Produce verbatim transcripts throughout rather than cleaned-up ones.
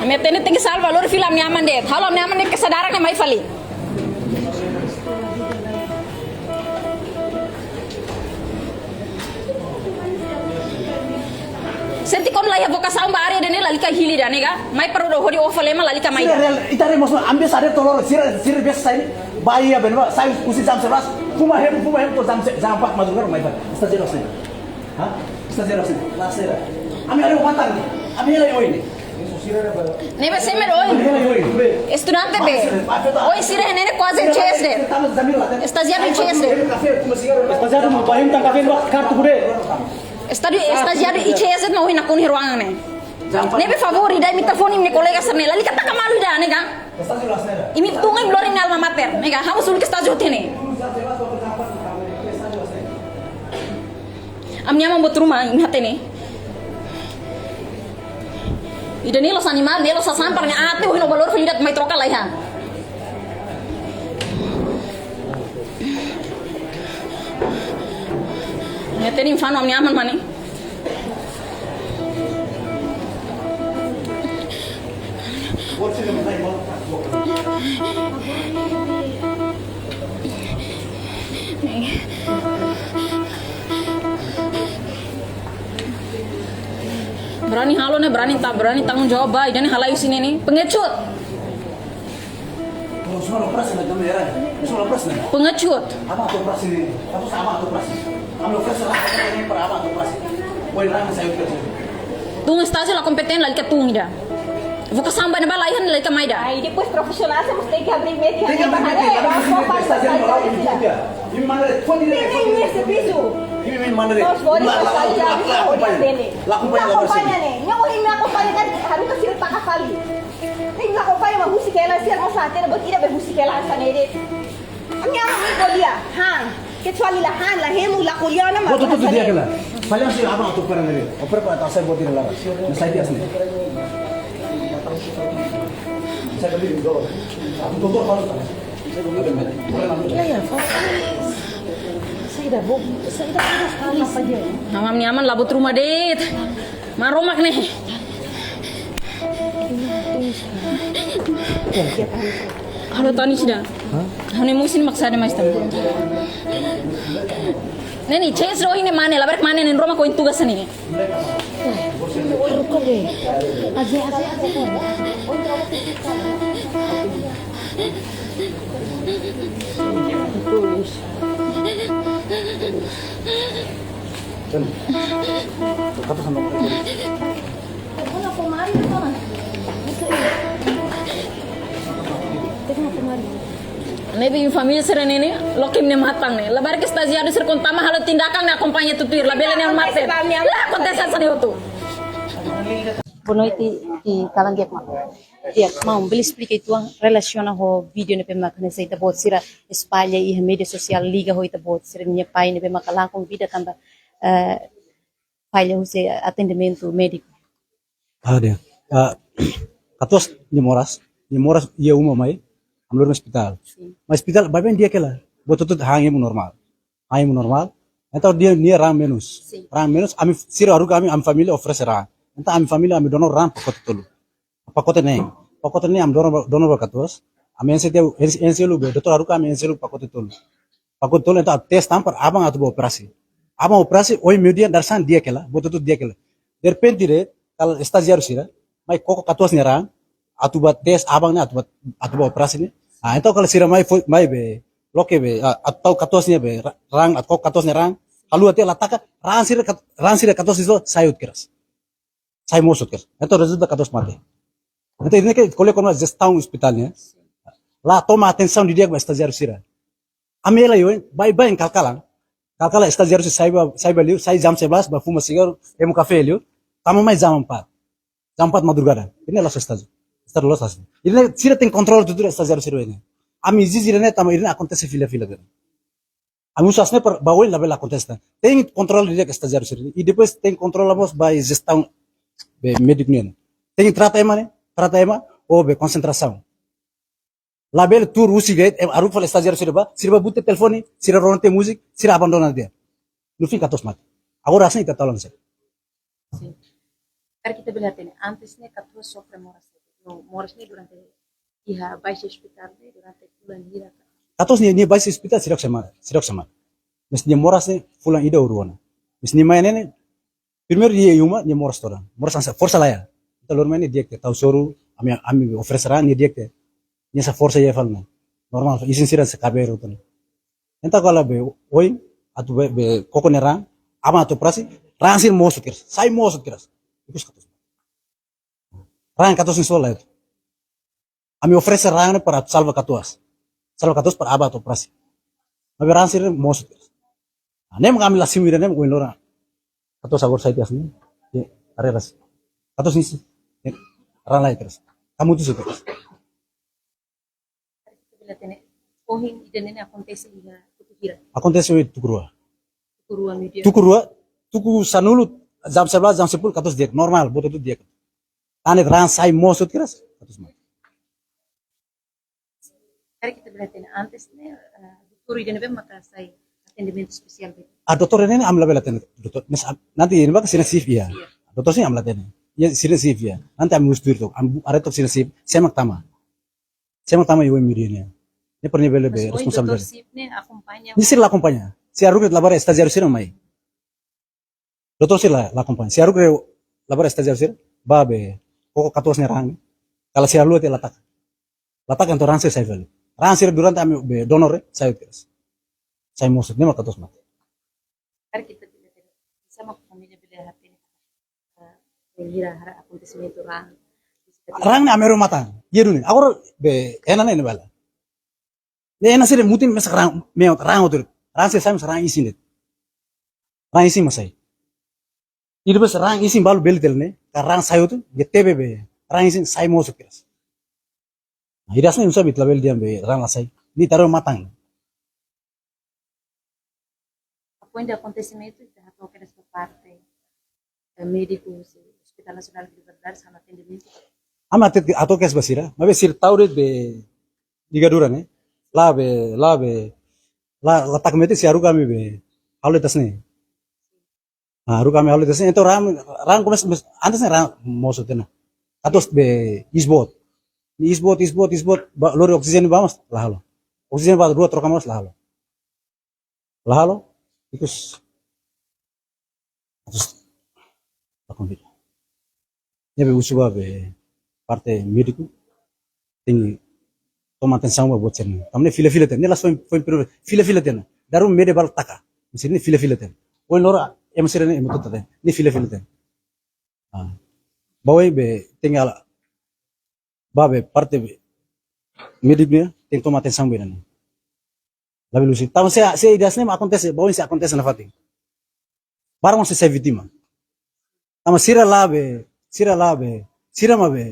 Ami hatene tenke salva, lori fila ami-nia aman de'it. Halo ami-nia aman de'it kesadaran ne'e mai fali. Sente kuandu la iha vokasaun ba área ida-ne'e lalika hili ida-ne'e ka. Mai para hodi oho fali ema lalika mai. Sira reál, ita haree mós, ami biasa haree to'o loron, sira, sira biasa sai, ba iha bene ba, sai husi jam sebelas, fuma hemu, fuma hemu to'o jam se-, jam empat madrugada mai ba. Estajiáriu hanesan ne'e. Ha? Estajiáriu hanesan ne'e. La sera. Ami haree matan. Ami haree oin ne'e. Ne'ebé sira haree oin. Ami haree oin. Estudante be. Oin sira iha ne'e kuaze I C S de'it. Estajiáriu I C S de'it. Estajiáriu mak bahin tan kafé ba kartu bude. Estadi-, estajiáriu I C S de'it mak ohin nakonu iha ruangan ne'e. Ne'ebé favór ida imi telefone imi-nia kolega sira-ne'e. Lalika taka malu ida-ne'e ka. Imi tun imi lori imi-nia alma mater. Ne'e ka, ha'u mós uluk estájiu tiha ne'e. Ami-nia aman buat ruma, imi hatene. Ida-ne'e la'ós animál, ne'e la'ós sampah, ne'e até ohin ó bá lori fali ida mai troka la iha. Imi hatene, imi fanu ami-nia aman mak ne'e. Brani halo ne'e, brani ta-, brani tanggung jawab ba ida-ne'e halai husi ne'e ne'e. Pengecut. Kalau semua operasi nak kami ya, semua operasi nak. Pengecut. Apa tu operasi ini? Apa sama tu operasi? Kami operasi lah, ini per apa tu operasi? Boy, rang saya operasi. Tun estájiu la kompetente, lalika tun ida. Vokasaun ba ne'ebá la iha, lalika mai ida. Ai, depois profissional, você tem que abrir média. Tem que abrir média, abrir média, estajiáriu mak la'o, imi tun tiha. Imi manda de'it, fó de'it, fó de'it. Imi manda de'it. Nós vamos lá, lá, lá, lá, akompaña. Akompaña, la akompaña, ne'e. Nyawa imi akompaña kan, haruka sira taka fali. Imi la akompaña, mas husik hela, sira mós la hatene, buat ida be husik hela hanesan ne'e de'it. Ami aman imi ko'alia, han. Kecuali la han, la hemu, la ko'alia ona mak. Buat hotu-hotu di'ak hela. Falha sih abang atu perang ini. Oper pa tak saya buat ini lah. Nah, saya biasa nih. Saya beli dulu. Aku tutup kalau tak. Ya, ya, fácil. Saya dah bu-, saya dah terus apa dia? Ha'u-nia aman la buat ruma de'it. Maromak ne'e. Halo, Tony, sudah. Hah? Ha'u-nia emosi mak sai demais também. Ne'e ne'e, chance do ini mana? Labarik mana ne'e, ruma ko intuga sini. Ruko be. Aje, aje, aje. Tulus. Kan. Kata sama. Ne'ebé imi família sira-ne'e ne'e, loke imi-nia matan ne'e. Labarik estajiáriu sira kuandu tama halo tindakan ne'e akompaña tutuir, labele ne'e mate. La akontese hanesan ne'e hotu. Boa noite, i kalan di'ak maun. Di'ak maun, bele esplika uitoan relasiona ho vídeo ne'ebé mak hanesan ita-boot sira espalla iha média sosiál liga ho ita-boot sira-nia pai ne'ebé mak la konvida tanba, eh, falla husi atendimentu médiku. Ah, di'ak. Ah, katuas nia moras, nia moras iha uma mai, ami lori mai ospitál. Sin. Mai ospitál, baibain di'ak hela, buat hotu-hotu han ema normál. Han ema normál. Entaun nia, nia raan menus. Sin. Raan menus, ami sira haruka ami, ami família oferese raan. Entaun ami família ami donor raan pakote tolu. Pakote neen. Pakote neen ami donor, donor ba katuas. Ami enxe tiha, enxe, enxe hela be, doutór haruka ami enxe hela pakote tolu. Pakote tolu entaun tes tan para aban atu bá operasi. Aban operasi, ohin meiudia dadeer-saan di'ak hela, buat hotu-hotu di'ak hela. Derrepente de'it, kala estajiáriu sira mai koko katuas nia raan, atu bá tes aban ne'e, atu bá, atu bá operasi ne'e. Ah, entaun kala sira mai fó, mai be, loke be, ah, atu tau katuas nia be, ra-, raan, atu koko katuas nia raan, haluha tiha la taka, raan sira kat-, raan sira katuas sira sai hotu kedas. Sai mosu hotu kedas. Entaun rezulta katuas mate. Entaun ne'e ke ko'alia kona-ba jestaun ospitál ne'e. La toma atensaun didi'ak ba estajiáriu sira. Ami hela iha oin, baibain kal-kalan. Kal-kalan estajiáriu sira sai ba, sai ba li'ur, sai jam sebelas, bá fuma sigarru, hemu kafé li'ur. Tama mai jam empat. Jam empat madrugada. Ida-ne'e la'ós estájiu. Estájiu la'ós hanesan ne'e. Ida-ne'e sira tenke kontrola tutuir estajiáriu sira ne'e. Ami ezije ida-ne'e tanba ida-ne'e akontese fila-fila. Ami husu hanesan ne'e para ba oin labele akontese tan. Tenke kontrola didi'ak estajiáriu sira. I depois tenke kontrola mós ba jestaun be médiku nian. Tenke trata ema ne'e, trata ema, ho be konsentrasaun. Labele tuur husik de'it, ema haruka fali estajiáriu sira bá, sira bá buka telefone, sira rona tiha múzika, sira abandona tiha. No fim katuas mate. Agora hanesan ne'e ita tau la hanesan. Sin. Karik ita bele hatene, antes ne'e katuas sofre moras. No moras ne'e durante iha baixa ospitál ne'e durante fulan hira ka? Katuas nia, nia baixa ospitál seidauk semana, seidauk semana. Mas nia moras ne'e fulan ida ou rua ona. Mas nia mai ne'e, primeiru nia iha uma, nia moras todan. Moras hanesan forsa laiha. Entaun loron mai ne'e di'ak tiha, tau soru, ami, ami oferese raan, nia di'ak tiha. Nia hanesan forsa iha fali ne'e. Normál, isin sira sei kaberu tan. Entaun kala be, oin, atu be, be, koko nia raan, aban atu operasi, raan sira mosu keras, sai mosu keras. Ikus katuas. Raan katuas nia sola itu. Ami oferese raan para salva katuas. Salva katuas para aban atu operasi. Maibé raan sira mosu keras. Ah, ne'e mak ami la simu ida-ne'e mak oin loron. Katuas agora sai tiha ne'e. Ya, are ras. Katuas nia isin. Ya, raan laiha keras. Kamutu sira keras. Karik ita bele hatene, ohin ida-ne'e ne'e akontese iha tuku hira? Akontese ohin tuku rua. Tuku rua meiudia? Tuku rua, tuku sanulu, jam sebelas, jam sepuluh, katuas di'ak, normál, buat hotu di'ak. Tan ne'e raan sai mosu keras, katuas mate. Karik ita bele hatene, antes ne'e, eh, doutór ida ne'ebé maka sai atendimentu espesiál be? Ah, doutór ne'e ami labele hatene, doutór, mas, ah, nanti ne'e maka sira-nia shift iha. Iya. Doutór sira ami la hatene. Ya, sira-nia shift iha. Nanti ami husu tuir tok, ami haree tok sira-nia shift, sé mak tama. Sé mak tama iha oin meiudia ne'e. Ne'e para nia bele be, mas ohin responsabilidade. Doutór shift ne'e akompaña? Nia sira la akompaña. Sira haruka labarik estajiáriu sira mai. Doutór sira la, la akompaña. Sira haruka labarik estajiáriu sira, bá be, koko katuas nia raan. Kala sira haluha tiha la taka. La taka entaun raan sira sai fali. Raan sira durante ami be donor, eh, sai keras. Sai mosu, ne'e mak katuas mate. Karik ita bele hatene, sé mak família bele hatene, eh, bainhira haree akontesimentu raan? Raan ne'e ami rua matan. Iha duni. Agora be, ena ne'e ne'e bala. Ne'e ena sira mutin mesak raan, me'ot raan hotu. Raan sira sai mesak raan isin de'it. Raan isin mak sai. Ida bes raan isin balu bele tele ne'e, ka raan sai hotu, nia tebe be, raan isin sai mosu keras. Nah, ida-ne'e oinsá ita labele dehan be, raan la sai. Nia taru matan. Apoiu de akontesimentu, ita hato'o kedas ba parte, eh, médiku, husi Hospital Nasionál Guido Valadares, halo atendimentu. Ami hato'o kedas ba sira, maibé sira tau de'it be ligadura ne'e. La be, la be, la, la taka mete sira haruka ami be, halo iha ne'e. Ah, haruka ami halo iha ne'e. Entaun raan, raan komesa, mes-, antes ne'e raan mosu tiha ona. Katuas be iis boot. Iis boot, iis boot, iis boot, bá, lori oksijéniu bá mós, la halo. Oksijéniu bá rua troka mós, la halo. La halo, ikus. Atus, la konvida. Ne'ebé husu ba be parte médiku, tenke toma atensaun ba buat sira-ne'e. Tanba ne'e fila-fila tiha ona. Ne'e la'ós foin, foin primeiru, fila-fila tiha ona. Dala ruma média balu taka. Maibé ne'e fila-fila tiha ona. Ohin loron, ema sira-ne'e, ema hotu taka tiha ona. Ne'e fila-fila tiha ona. Ah. Ba oin be, tenke halo, ba be, parte be, médiku ne'e, tenke toma atensaun ba ida-ne'e. Labele husi. Tanba se, se ida-ne'e mak akontese, ba oin sei akontese nafatin. Barak mak sei sai vítima. Tanba sira la be, sira la be, sira mak be,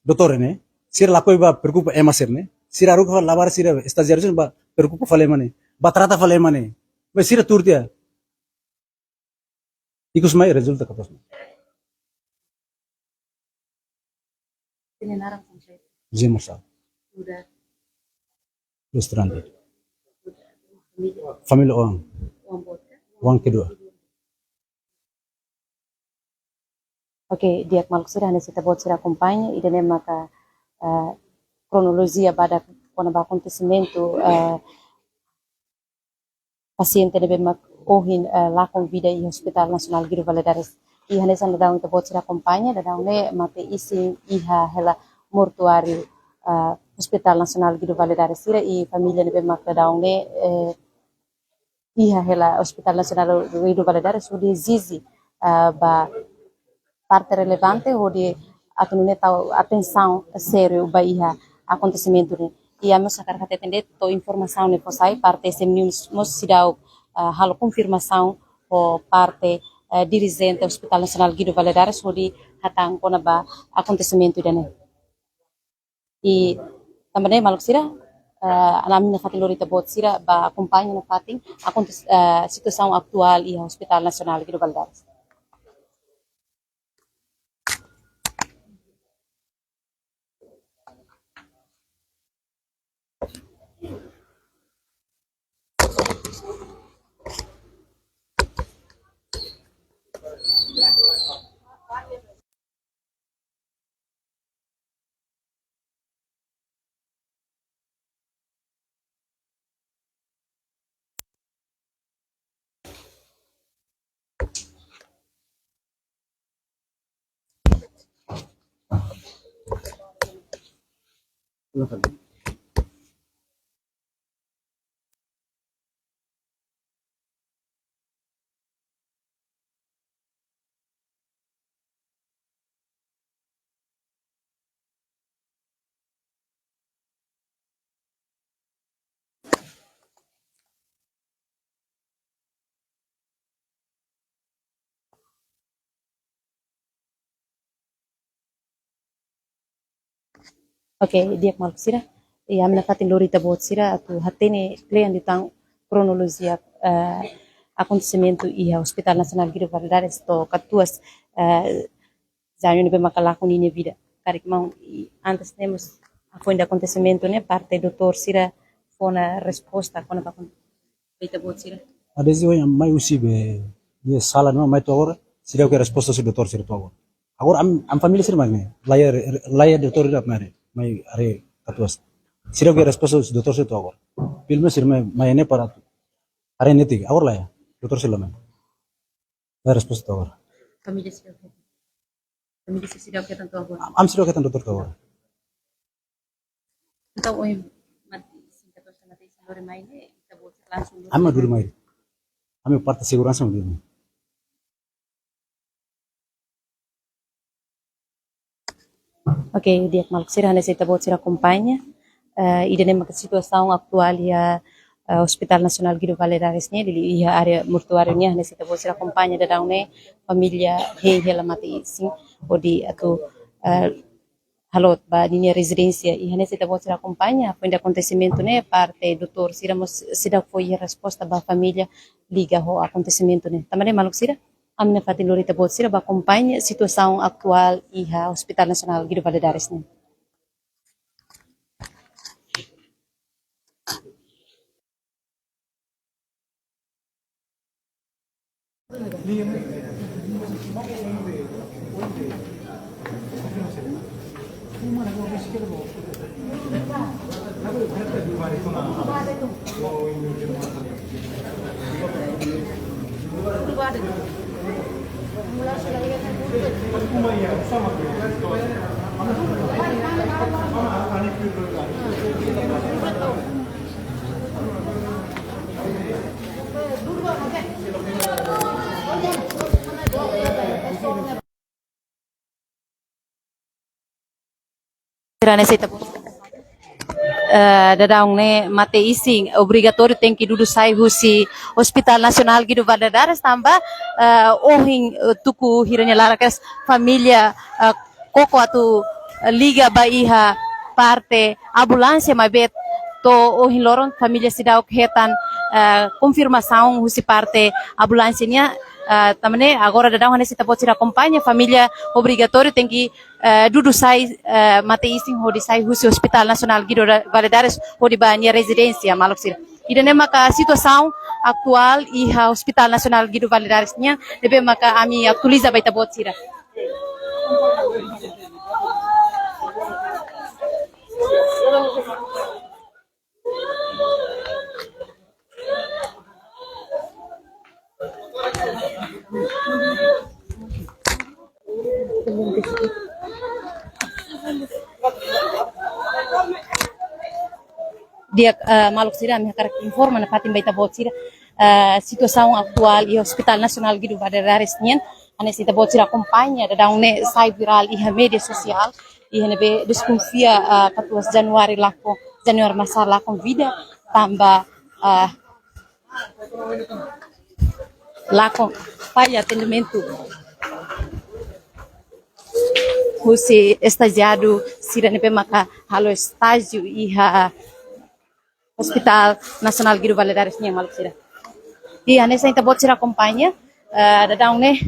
doutór ne'e, sira lakohi ba preokupa ema sira-ne'e, sira haruka fali labarik sira be, estajiáriu sira bá preokupa fali ema ne'e, bá trata fali ema ne'e. Maibé sira tuur tiha. Ikus mai rezulta kapás. Nia naran kompletu. José Marçal. Udah. Restaurante. Família. Família Oan. Oan boot ka? Oan kedua. Oke, di'ak maluk sira, hanesan ita-boot sira akompaña, ida-ne'e maka, eh, kronolojia badak kona-ba akontesimentu, eh, pasiente ne'ebé mak ohin, eh, lakon vida iha Hospital Nasionál Guido Valadares. I hanesan daudaun ita-boot sira akompaña, daudaun ne'e mate-isin iha hela mortuáriu, eh, Hospital Nasionál Guido Valadares sira, i família ne'ebé mak daudaun ne'e, eh, iha hela Hospital Nasionál Guido Valadares hodi ezije, eh, ba parte relevante hodi atu nune'e tau atensaun sériu ba iha akontesimentu ne'e. I ami mós hakarak hateten de'it to'o informasaun ne'e fó sai, parte S M News mós seidauk, eh, halo konfirmasaun ho parte, eh, dirijente Hospital Nasionál Guido Valadares hodi hatán kona-ba akontesimentu ida-ne'e. I tanba ne'e maluk sira, eh, ami nafatin lori ita-boot sira bá akompaña nafatin akontes-, eh, situasaun atuál iha Hospital Nasionál Guido Valadares. Oke, di'ak maluk sira. Iha ami nafatin lori ita-boot sira atu hatene kle'an liután kronolojia, eh, akontesimentu iha Hospital Nasionál Guido Valadares to'o katuas, eh, Janio ne'ebé maka lakon ninia vida. Karik maun, i antes ne'e mós, hafoin akontesimentu ne'e parte doutór sira fó ona resposta kona-ba akon-, ba ita-boot sira. Adesi ohin ami mai husi be, iha sala ne'e mai to'o agora, seidauk iha resposta husi doutór sira to'o agora. Agora ami, ami família sira mai ne'e, laiha, laiha doutór sira mai ne'e, mai haree katuas. Seidauk iha resposta husi doutór sira to'o agora. Pelumenus sira mai, mai ne'e para atu haree netik, agora laiha, doutór sira la mai. Laiha resposta to'o agora. Família sira. Família sira seidauk hetan to'o agora. Am-, ami seidauk hetan doutór to'o agora. Entaun, ohin, mate isin, katuas mate isin lori mai ne'e, ita-boot langsung lori. Ami mak dudu mai. Ami parte seguransa mak dudu mai. Oke, di'ak maluk sira, hanesan ita-boot sira akompaña. Eh, ida-ne'e maka situasaun atuál iha, eh, Hospital Nasionál Guido Valadares nian, liuliu iha área mortuáriu nian, hanesan ita-boot sira akompaña daudaun ne'e, família hein hela mate isin, hodi atu, eh, halo ba ninia rezidénsia. I hanesan ita-boot sira akompaña, hafoin akontesimentu ne'e, parte doutór sira mós seidauk fó iha resposta ba família liga ho akontesimentu ne'e. Tanba ne'e maluk sira, ami nafatin lori ita-boot sira bá akompaña situasaun atuál iha Hospital Nasionál Guido Valadares nian. Sira ne'e sei tabu. Eh, daudaun ne'e mate isin obrigatóriu tenke dudu sai husi Hospital Nasionál Guido Valadares tanba, eh, ohin, eh, tuku hira nia laran kedas família, eh, koko atu, eh, liga ba iha parte ambulánsia maibé to'o ohin loron família seidauk hetan, eh, konfirmasaun husi parte ambulánsia nian, eh, tanba ne'e agora daudaun hanesan ita-boot sira akompaña família obrigatóriu tenke, eh, dudu sai, eh, mate isin hodi sai husi Hospital Nasionál Guido da-, Valadares hodi ba nia rezidénsia maluk sira. Ida-ne'e maka situasaun atuál iha Hospital Nasionál Guido Valadares nian, ne'ebé maka ami atualiza ba ita-boot sira. Di'ak, eh, maluk sira, ami hakarak informa nafatin ba ita-boot sira, eh, situasaun atuál iha Hospital Nasionál Guido Valadares nian, hanesan ita-boot sira akompaña, daudaun ne'e sai virál iha média sosiál, iha ne'ebé deskonfia, eh, katuas Januário lakon, Januário Marçal lakon vida, tanba, eh, lakon falla atendimentu husi estajiáriu sira ne'ebé maka halo estájiu iha Hospital Nasionál Guido Valadares nian maluk sira. I hanesan ita-boot sira akompaña, eh, daudaun ne'e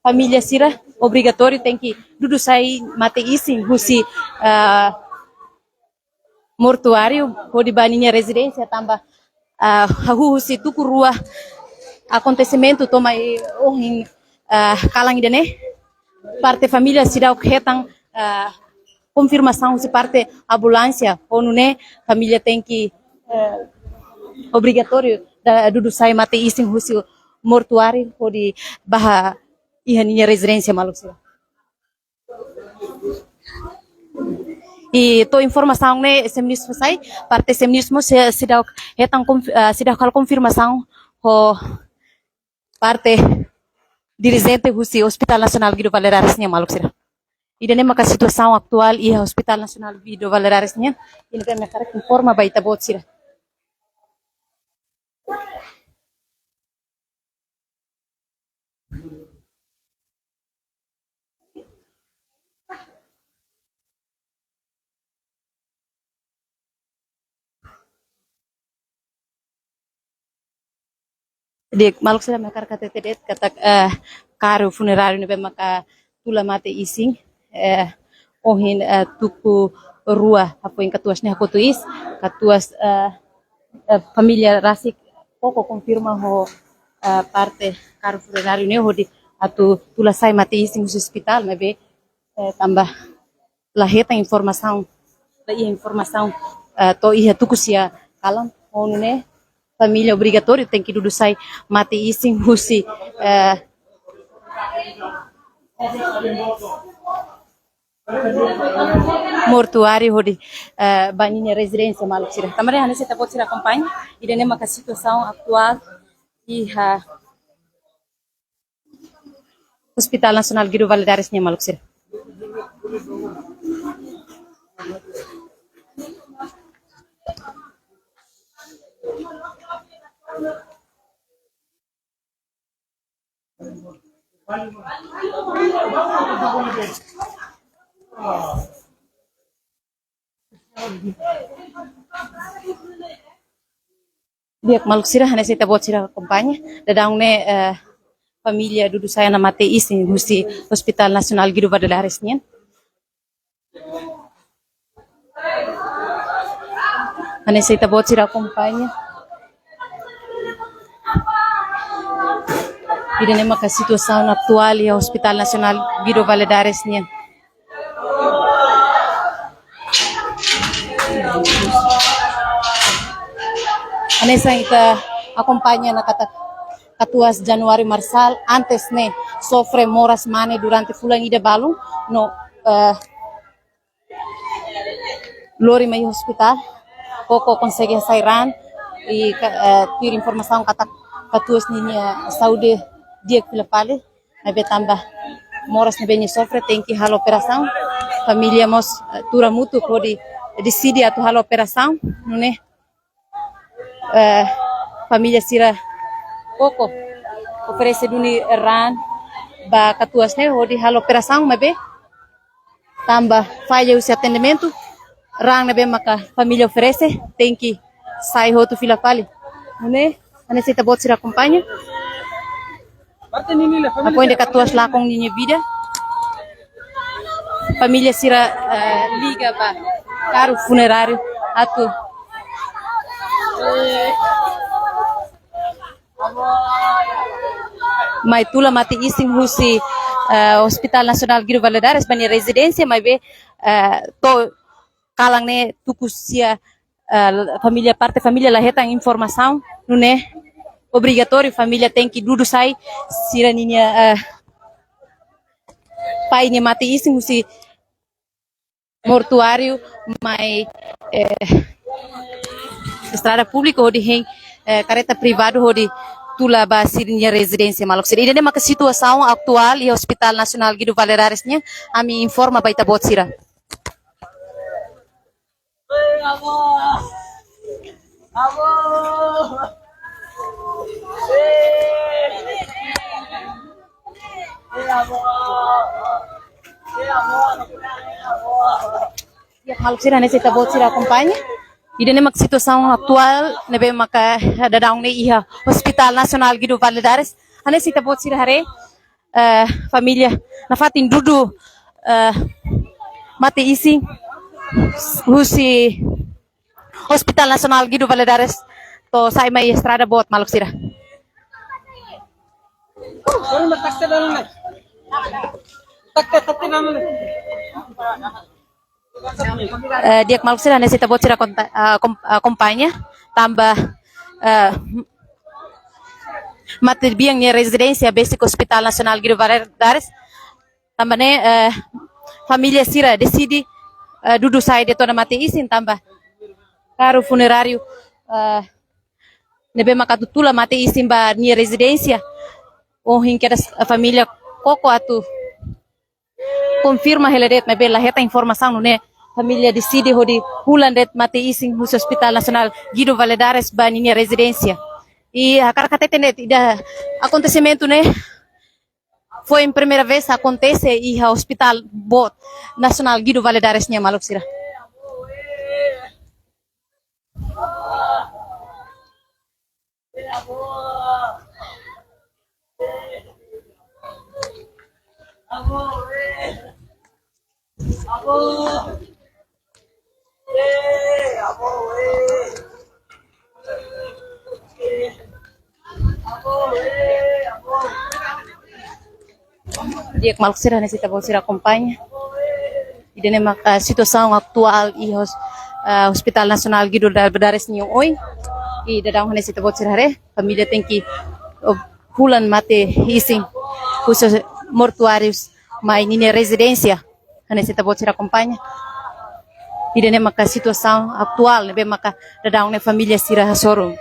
família sira obrigatóriu tenke dudu sai mate isin husi, eh, mortuáriu hodi ba ninia rezidénsia tanba, ah, hahú husi tuku rua akontesimentu to'o mai ohin, ah, kalan ida-ne'e. Parte família seidauk hetan, ah, konfirmasaun husi parte ambulánsia, ho nune'e família tenke, eh, obrigatóriu da-, dudu sai mate isin husi mortuáriu hodi ba iha ninia rezidénsia maluk sira. I to'o informasaun ne'e S M News fó sai, parte S M News mós sei, seidauk hetan konf-, ah, seidauk halo konfirmasaun ho parte dirijente husi Hospital Nasionál Guido Valadares nian, maluk sira. Ida-ne'e maka situasaun atuál iha Hospital Nasionál Guido Valadares nian, i ne'ebé mak hakarak informa ba ita-boot sira. Di'ak, maluk sira, mak hakarak hatete de'it katak, eh, karru funeráriu ne'ebé maka tula mate-isin, eh, ohin, eh, tuku rua hafoin katuas ne'e hakotu iis, katuas, eh, eh, família rasik koko konfirma ho, eh, parte karru funeráriu ne'e hodi atu tula sai mate-isin husi ospitál, maibé, eh, tanba la hetan informasaun, la iha informasaun, eh, to'o iha tuku sia kalan, ho nune'e família obrigatóriu tenke dudu sai mate-isin husi, eh, mortuáriu hodi, eh, ba ninia rezidénsia, maluk sira. Tanba ne'e hanesan ita-boot sira akompaña, ida-ne'e maka situasaun atuál iha Hospital Nasionál Guido Valadares nian, maluk sira. Di'ak, maluk sira, hanesan ita-boot sira akompaña, daudaun ne'e, eh, família dudu sai ona mate-isin husi Hospital Nasionál Guido Valadares nian. Hanesan ita-boot sira akompaña, ida-ne'e maka situasaun atuál iha Hospital Nasionál Guido Valadares nian. Hanesan ita akompaña ona katak katuas Januário Marçal antes ne'e sofre moras mane durante fulan ida balun no, eh, lori mai ospitál, koko konsege hasai raan, i ka-, eh, tuir informasaun katak katuas ninia saúde di'ak fila fali, maibé tanba moras ne'ebé nia sofre tenke halo operasaun, família mós, eh, tuur hamutuk hodi deside atu halo operasaun, nune'e, eh, família sira koko oferese duni raan ba katuas ne'e hodi halo operasaun, maibé tanba falla husi atendimentu, raan ne'ebé maka família oferese tenke sai hotu fila fali. Nune'e, hanesan ita-boot sira akompaña, akoin de katuas lakon ninia vida, família sira, eh, liga ba karru funeráriu atu mai tula mate-isin husi, eh, Hospital Nasionál Guido Valadares ba nia rezidénsia, maibé, eh, to'o kalan ne'e tuku sia, eh, família, parte família la hetan informasaun, nune'e obrigatóriu família tenke dudu sai sira ninia, eh, pai nia mate-isin husi mortuáriu mai, eh, estrada públiku hodi hein, eh, karreta privadu hodi tula ba sira-nia rezidénsia, maluk sira. Ida-ne'e maka situasaun atuál iha Hospital Nasionál Guido Valadares nian, ami informa ba ita-boot sira. Di'ak, maluk sira, hanesan ita-boot sira akompaña, ida-ne'e mak situasaun atuál ne'ebé maka daudaun ne'e iha Hospital Nasionál Guido Valadares. Hanesan ita-boot sira haree, eh, família nafatin dudu, eh, mate-isin husi Hospital Nasionál Guido Valadares to'o sai mai estrada boot, maluk sira. Eh, di'ak, maluk sira, hanesan ita-boot sira konta-, ah, kom-, ah, akompaña tanba, eh, matebian nia rezidénsia besik Hospital Nasionál Guido Valadares. Tanba ne'e, eh, família sira deside eh, dudu sai de'it ona mate-isin tanba karru funeráriu, eh, ne'ebé maka atu tula mate-isin ba nia rezidénsia. Ohin kedas família koko atu konfirma hela de'it maibé la hetan informasaun nune'e família deside hodi hulan de'it mate-isin husi Hospital Nasionál Guido Valadares ba ninia rezidénsia. I hakarak hateten de'it ida akontesimentu ne'e foin primeira vez akontese iha Hospital boot Nasionál Guido Valadares nian, maluk sira. Di'ak maluk sira, hanesan ita-boot sira akompaña. Ida-ne'e maka situasaun atuál iha hos-, eh, Hospital Nasionál Guido Valadares nian ohin. I daudaun hanesan ita-boot sira haree, família tenke, oh, hulan mate-isin husi mortuáriu mai ninia rezidénsia. Hanesan ita-boot sira akompaña. Ida-ne'e maka situasaun atuál ne'ebé maka daudaun ne'e família sira hasoru.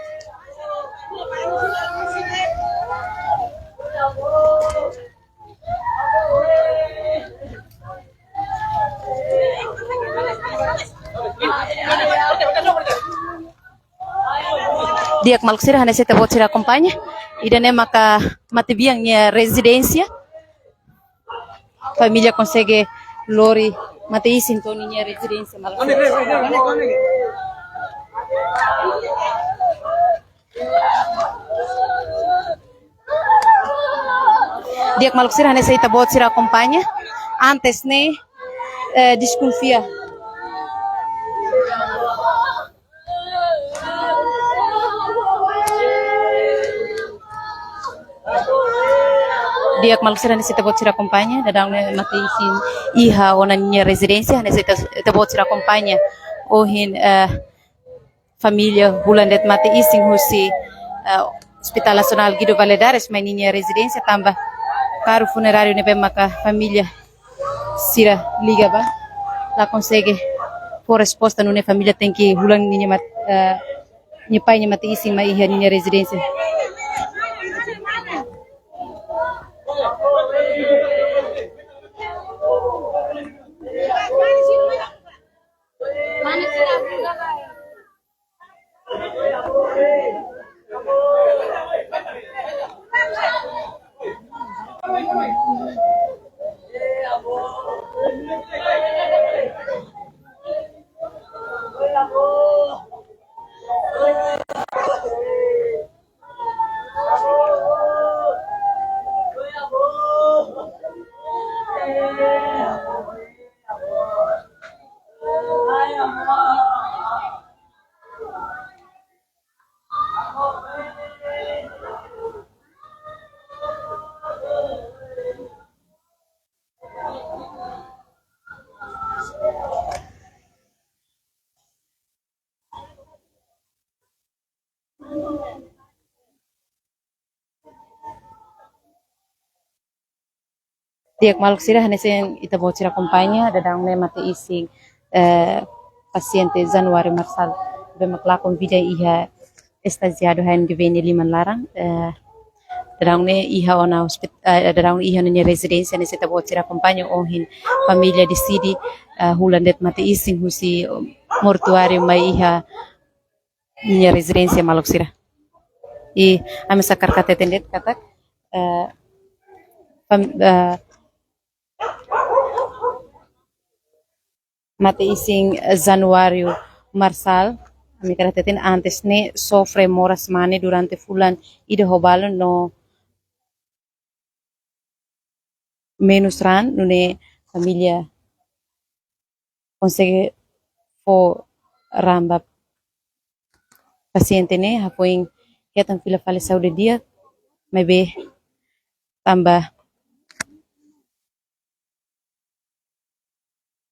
Di'ak maluk sira, hanesan ita-boot sira akompaña. Ida-ne'e maka matebian nia rezidénsia. Família konsege lori mate-isin to'o ninia rezidénsia, maluk sira. Di'ak maluk sira, hanesan ita-boot sira akompaña. Antes ne'e, eh, deskonfia. Di'ak maluk sira, hanesan ita-boot sira akompaña, daudaun ne'e mate-isin iha ona ninia rezidénsia, hanesan ita, ita-boot sira akompaña. Ohin, eh, família hulan de'it mate-isin husi, eh, Hospital Nasionál Guido Valadares mai ninia rezidénsia tanba karru funeráriu ne'ebé maka família sira liga ba la konsege fó resposta, nune'e família tenke hulan ninia mat-, eh, nia pai nia mate-isin mai iha ninia rezidénsia. Di'ak maluk sira, hanesan ita-boot sira akompaña, daudaun ne'e mate-isin, eh, pasiente Januário Marçal ne'ebé mak lakon vida iha estajiadu H N G V nia liman laran, eh, daudaun ne'e iha ona hospit-, eh, daudaun iha ninia rezidénsia, hanesan ita-boot sira akompaña. Ohin família deside, eh, hulan de'it mate-isin husi mortuáriu mai iha ninia rezidénsia, maluk sira. I ami hakarak hateten de'it katak, eh, fam-, eh, mate-isin, eh, Januário Marçal, ami hakarak hateten antes ne'e sofre moras-mane durante fulan ida ho balun no menus raan, nune'e família konsege fó raan ba pasiente ne'e, hafoin hetan fila fali saúde di'ak, maibé tanba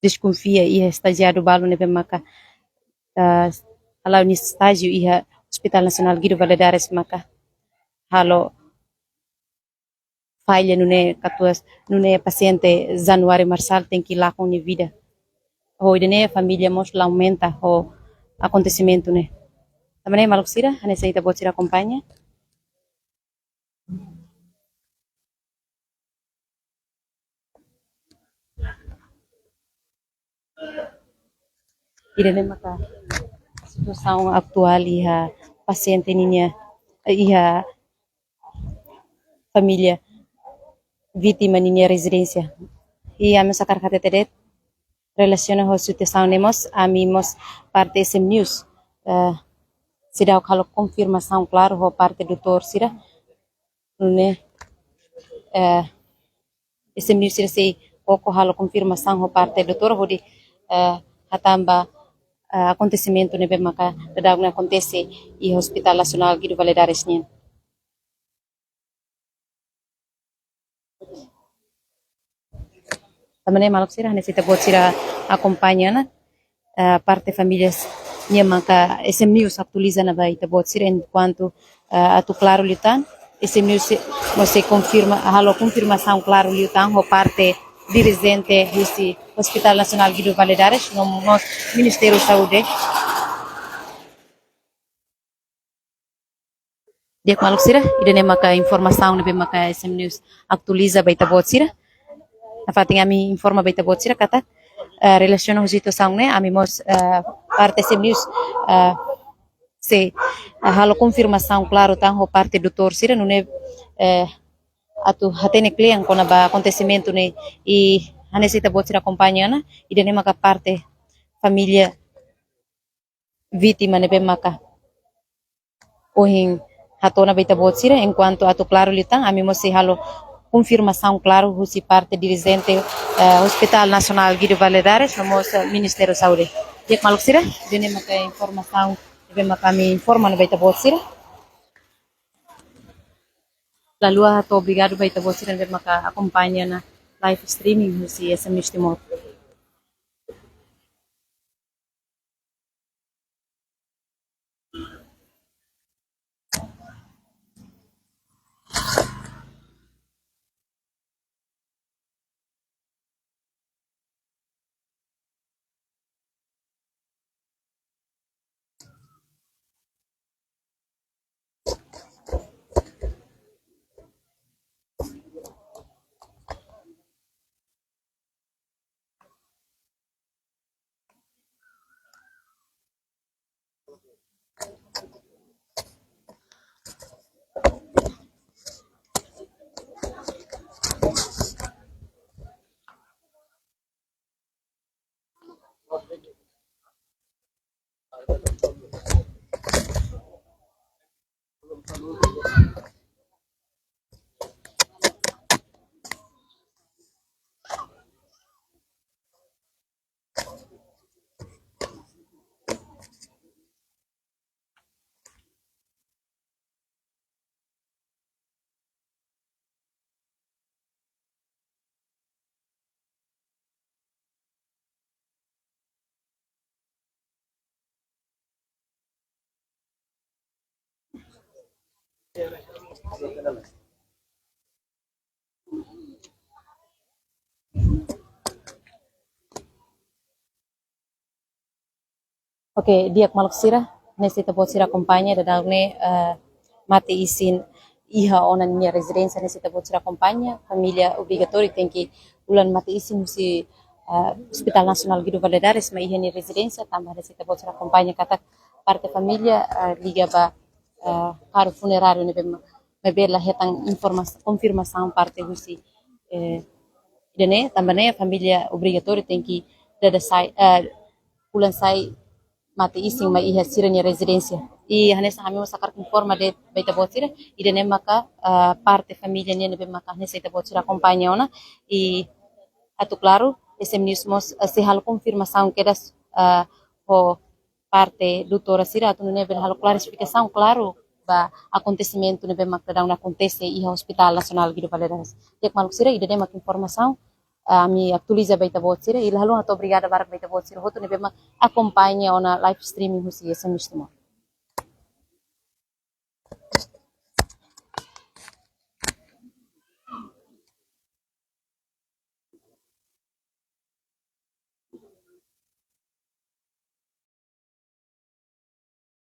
deskonfia iha estajiadu balu ne'ebé maka, eh, hala'o nia estájiu iha Hospital Nasionál Guido Valadares maka halo falla, nune'e katuas, nune'e pasiente Januário Marçal tenke lakon nia vida. ho ida-ne'e família mós lamenta ho akontesimentu ne'e. Tanba ne'e maluk sira, hanesan ita-boot sira akompaña. Ida-ne'e maka situasaun atuál iha pasiente ninia, eh, iha família vítima ninia rezidénsia. I ami hakarak hatete de'it, relasiona ho situasaun ne'e mós, ami mós parte S M News, eh, seidauk halo konfirmasaun klaru ho parte doutór sira. Nune'e, eh, S M News sira sei koko halo konfirmasaun ho parte doutór hodi, eh, hatán ba, eh, akontesimentu ne'ebé maka daudaun ne'e akontese iha Hospital Nasionál Guido Valadares nian. Tanba ne'e maluk sira, hanesan ita-boot sira akompaña ona, eh, parte família nian maka S M News atualiza ona ba ita-boot sira enkuantu, eh, atu klaru liután, S M News sei, mós sei konfirma, halo konfirmasaun klaru liután ho parte dirijente husi Hospital Nasionál Guido Valadares, no mós Ministériu Saúde. Di'ak maluk sira, ida-ne'e maka informasaun ne'ebé maka S M News atualiza ba ita-boot sira. Nafatin ami informa ba ita-boot sira katak, eh, relasiona ho situasaun ne'e, ami mós, eh, parte S M News, eh, sei, eh, halo konfirmasaun klaru tan ho parte doutór sira, nune'e, eh, atu hatene kle'an kona-ba akontesimentu ne'e. I hanesan ita-boot sira akompaña ona, ida-ne'e maka parte família vítima ne'ebé maka ohin hato'o ona ba ita-boot sira, enkuantu atu klaru liután, ami mós sei halo konfirmasaun klaru husi parte dirijente, eh, Hospital Nasionál Guido Valadares, no mós, eh, Ministériu Saúde. Di'ak maluk sira, ida-ne'e maka informasaun ne'ebé maka ami informa ona ba ita-boot sira. Lalu hato'o obrigadu ba ita-boot sira ne'ebé maka akompaña ona live streaming husi S M News Timor. Oke, di'ak maluk sira, hanesan ita-boot sira akompaña daudaun ne'e, eh, mate-isin iha ona ninia rezidénsia, hanesan ita-boot sira akompaña, família obrigatóriu tenke hola mate-isin husi, eh, Hospital Nasionál Guido Valadares mai iha nia rezidénsia, tanba hanesan ita-boot sira akompaña katak parte família, eh, liga ba, eh, karru funeráriu ne'ebé ma-, maibé la hetan informa-, konfirmasaun parte husi, eh, ida-ne'e, tanba ne'e família obrigatóriu tenke dada sai, eh, hola sai mate-isin mai iha sira-nia rezidénsia. I hanesan ami mós hakarak informa de'it ba ita-boot sira, ida-ne'e maka, eh, parte família nian ne'ebé maka hanesan ita-boot sira akompaña ona. I atu klaru, S M News mós, eh, sei halo konfirmasaun kedas, eh, ho parte doutór sira atu nune'e bele halo klarifikasaun klaru ba akontesimentu ne'ebé mak daudaun akontese iha Hospital Nasionál Guido Valadares. Di'ak maluk sira, ida-ne'e mak informasaun, ah, ami atualiza ba ita-boot sira, i la haluha hato'o obrigada barak ba ita-boot sira hotu ne'ebé mak akompaña ona live streaming husi S M News Timor.